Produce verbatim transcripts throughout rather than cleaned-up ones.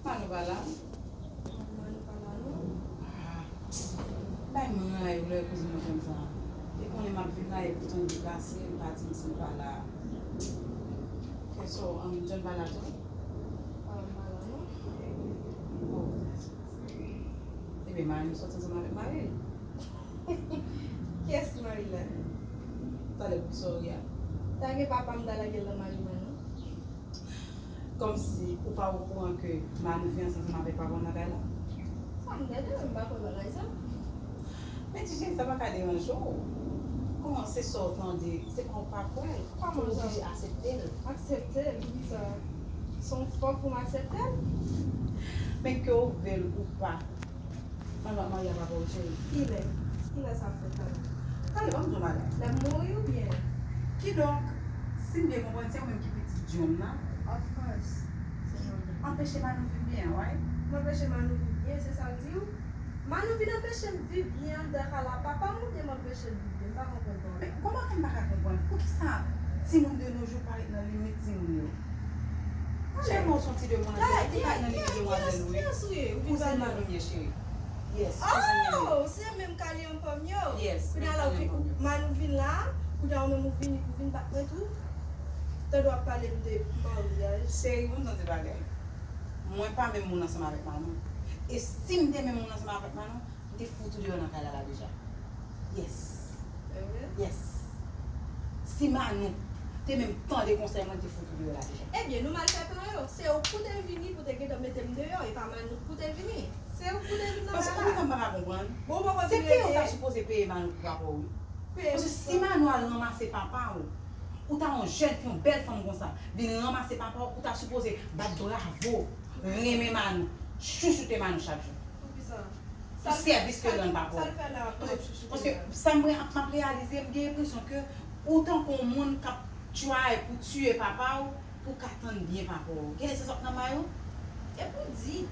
Manou pa la. Manou pa la, non. Ah, bay mwen rale lè kouzin mwen konn sa. Li konnen m ap vin la, e poutan li deplase, li pa di m si l pa la. Ok, so, um, John pa la tou? Ah, pa la, non. Oh. Ebyen, Manou sòti ansanm avèk mari l. Kiyès mari l la? Talè pou ki sa w ri a? Ta gen papa m ta lage l nan mari Manou. Kòmsi ou pa okouran ke Manou fiyanse ansanm avèk papa w nan kay la? Sa m tande, m pa kwè bagay sa. Men ti cheri, sa pa ka deranje w. Kòman se sa w tande, se pa w pa kwè l, ou oblije aksepte l. Aksepte l? Poukisa? Se yon fòk pou m aksepte l? Men ke w vle l ou pa, Manou ap marye ak papa w, cheri. Kilè? Kilè sa ap fèt la? Tande, ban m di w bagay. Lè m mouri oubyen? Kidonk, si m byen konprann, se ou menm ki pitit John nan? Of course. Se John. Anpeche Manou viv byen, right? M anpeche Manou viv byen, se sa w di w? Manou vin anpeche m viv byen anndan kay la. Papa m oubyen m anpeche l viv byen? M pa konprann twa. Men kòman ke m pa ka konprann? Poukisa timoun de nos jours pa ret nan limit timoun yo? Cheri, mwen se yon ti demwazèl. Ou pa ret nan limit demwazèl, wi. Kouzin Manou m ye, cheri. Yes, kouzin m ye. Oh, se menm kalye anpòm yo. Yes, menm kalye anpòm yo. Kounye a la, Manou vin la, kounye a ou menm ou vini pou vin bat mwen tou. Tande w ap pale m de maryaj. Cheri, ban m di w yon ti bagay. Mwen pa menm moun ansanm avèk Manou. E si m te menm moun ansanm avèk Manou, m te fout ou deyò nan kay la, la deja. Yes. Yes. Si Manou te menm tande konsèy mwen, m te fout ou deyò la deja. Ebyen, nou mal fè plan yo. Se ou k pou te vini pou te gentan mete m deyò, e pa Manou k pou te vini. Se ou k pou te vin nan kay la. Paske ou konprann, m pa ka konprann. Bon, ou poko vin regle. Se peye ou ta sipoze peye Manou pou papa w, wi. Paske si Manou al ranmase papa w, ou ta yon jèn fi, yon bèl fanm konsa, vin ranmase papa w, ou ta sipoze bat bravo, renmen Manou, chouchoute Manou chak jou. Poukisa? Pou sèvis ke l rann papa w. Sa l fè la pou chouchoute Manou? Paske sa m re-, m ap reyalize, m gen enpresyon ke ou tankou yon moun k ap try pou tiye papa w, pou w ka tann byen papa w. Genlè se sòt nan may ou? E pou di,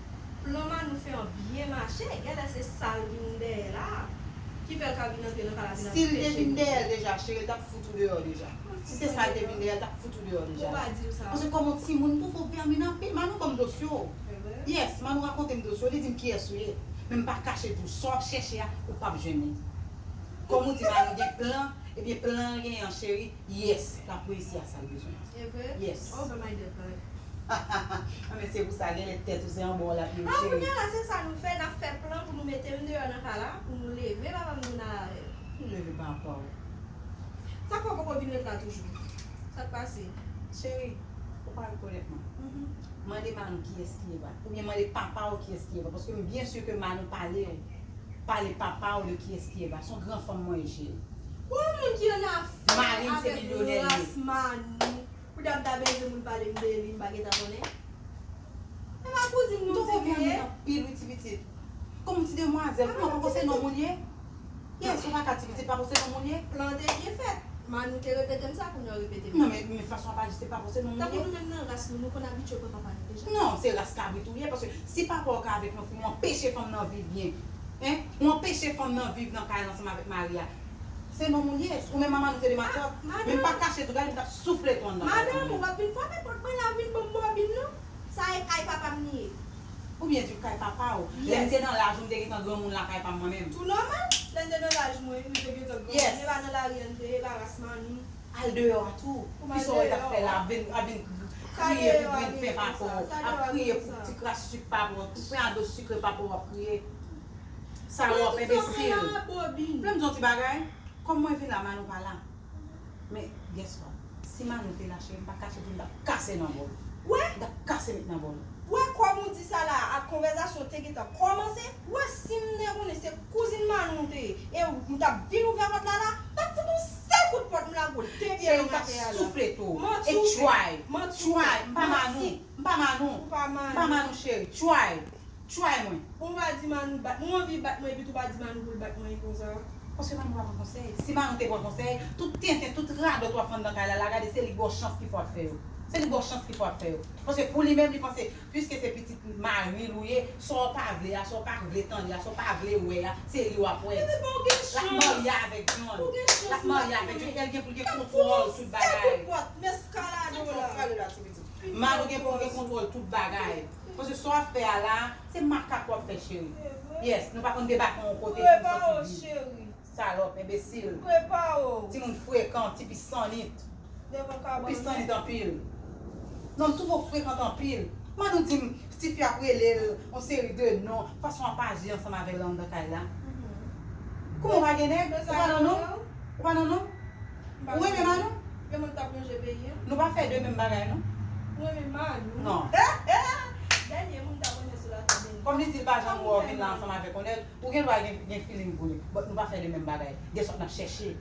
plan Manou fè an byen mache, genlè se sa l vin dèyè la, ki fè l ka vin antre nan kay la vin ap peche. Si l te vin dèyè l deja, cheri, l t ap fout ou deyò deja. Si se sa l te vin dèyè l, l t ap fout ou deyò deja. Ou pa di l sa. Paske kòm yon timoun tou, fò w vèmin anpil. Manou ban m dosye w. Yes, Manou rakonte m dosye w, li di m kiyès ou ye. Men m pa kache di w, sa w ap chèche a, ou p ap jwenn li. Kòm ou di Manou gen plan, ebyen plan an genyen an, cheri, yes, l ap reyisi a sa l bezwen. E vre? Yes. Oh, ban m ay dèt la. Ah, men se pou sa, genlè tèt ou se anba w l ap ye, cheri. Ah, kounye a la, se sa nou fè, n ap fè plan pou nou mete m deyò nan kay la, pou nou leve papa m vin al avè l. Nou leve papa w. Sa k fè w poko vin ret la toujou? Sa k pase? Cheri, ou pa rekonèt mwen. Mande Manou kiyès ki Eva. Oubyen mande papa w kiyès ki Eva. Paske m byen si ke Manou pale w, pale papa w de kiyès ki Eva. Se yon gran fanm mwen ye, cheri. Ou yon moun ki annafè avèk ras Manou. Kounye a m ta bezwen moun pale m de li, m pa gentan konnen. E pa kouzin nou, ti vye. Ou te vin anpil, wi, ti pitit. Kòm ti demwazèl, ou pa konn se nonm ou l ye? Yes, ou pa ka ti pitit, pa konn se nonm ou l ye? Plan te byen fèt. Manou te repete m sa, kounye a w repete m. Non, men, men fason w ap aji, se pa konn se nonm ou l ye? Tankou nou menm nan ras nou, nou konn abitye pran papa nou deja. Non, se ras kabrit ou ye, paske si papa w ka avèk yon fi, ou anpeche fanm nan viv byen. Hein? Ou anpeche fanm nan viv nan kay la ansanm avèk mari a. Se nonm ou ye. Ou menm manman nou te de matòt. Men m pa kache tou, gade m t ap soufle tou anndan kay la. Madanm, ou p ap vin frape pòt mwen la, vin ban m bòbin non. Sa e kay papa m li ye. Oubyen di kay papa w. Lè m te nan laj ou, m te gentan granmoun lakay pa m mwen menm. Tou nòmal, lè n te nan laj mwen, nou te gentan granmoun. Yes. E pa nan lari a n te ye, e pa ras Manou. Al deyò a tou. Kisa w t ap fè la? Ap vin, ap vin kriye pou grenn pen papa w, ap kriye pou ti kras sik papa w, pou pen a do sikre papa w ap kriye. Salòp, enbesil. Vle m di w ti bagay? Kòm mwen vin la, Manou pa la. Men, guess what? Si Manou te la, cheri, m pa kache pou m t ap kase nan bòl. Wè? M t ap kase met nan bòl. Wè kòm ou di sa la a, konvèsasyon te gentan kòmanse. Wè si m te konnen se kouzin Manou w te ye, e m t ap vin ouvè pòt la la, m t ap fout ou sèl kout pòt m lage w de pye nan atè a la. Cheri, m t ap soufle tou. E try. Try. M pa Manou. M pa Manou. Ou pa Manou. M pa Manou, cheri. Try. Try mwen. Ou pa di Manou bat mwen, ou anvi bat mwen, epi tou pa di Manou pou l bat mwen konsa. Paske Manou pa pran konsèy. Si Manou te pran konsèy, tout tenten, tout radòt w ap fè anndan kay la, la gade, se li k ba w chans ki fò ap fè yo. Se li k ba w chans ki fò ap fè yo. Paske pou li menm, li panse, piske se pitit mari l ou ye, sa w pa vle a, sa w pa vle tande a, sa w pa vle wè a, se li w ap wè. L ap marye avèk John. L ap marye avèk John. L gen pou l gen kontwòl tout bagay. Manou gen pou l gen kontwòl tout bagay. Paske sa w ap fè a la, se makak w ap fè, cheri. Yes, nou pa konn debake yon kote pou nou soti viv. Salòp, enbesil. Timoun frekan, ti pisannit. Ou pisannit anpil. Non, m twouve w frekan anpil. Manou di m, tifi ap rele l yon seri de non, fason w ap aji ansanm avè l anndan kay la. Kouman w pa gen nèg? Ou pa nan non? Ou pa nan non? Ou renmen Manou? Gen moun k ap ranje peyi a. Nou pa fè de menm bagay, non? Ou renmen Manou? Non. Dènye moun k ap ranje sou latè, Dènye. Kòm li di l pa janm wè w vin la ansanm avèk yon nèg, ou gen dwa gen, gen feeling pou li. But nou pa fè de menm bagay. Gen sòt n ap chèche.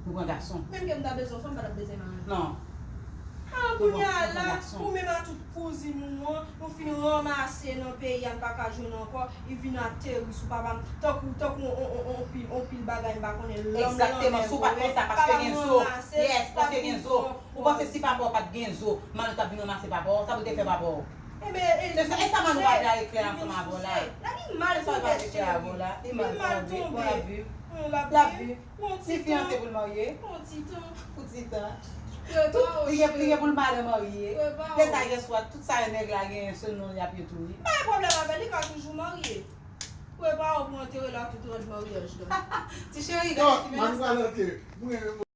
Nou pran gason. Menm ke m ta bezwen w fè, m pa t ap bezwen Manou. Non. Ah, kounye a la, ou menm a tout kouzin ou an, nou fin ranmase nan peyi a, n pa ka jwenn ankò, li vin ateri sou papa m, tankou, tankou on, on, on, on pil, on pil bagay m pa konnen, lòm, lòm, vre. Egzakteman, si w pa t konsa, paske gen zo. Yes, paske gen zo. Ou panse si papa w pa t gen zo, Manou t ap vin ranmase papa w? Sa pou l te fè papa w? Enben, e sa, e sa Manou pa vle al eklè ansanm avè w la? Li mal tonbe, cheri. Li mal tonbe. Bon, l ap viv. L ap viv. Ti fiyanse pou l marye. Pou ti tan. Pou ti tan. Tout, li gen, li gen pou l madan marye. Lè sa, guess what? Tout sa nèg la genyen, se non li ap ye tou, wi. Pa gen pwoblèm avè l, li ka toujou marye. Prepare w pou antere l ak tout rad maryaj la. Ti cheri, gade ti mesye sa.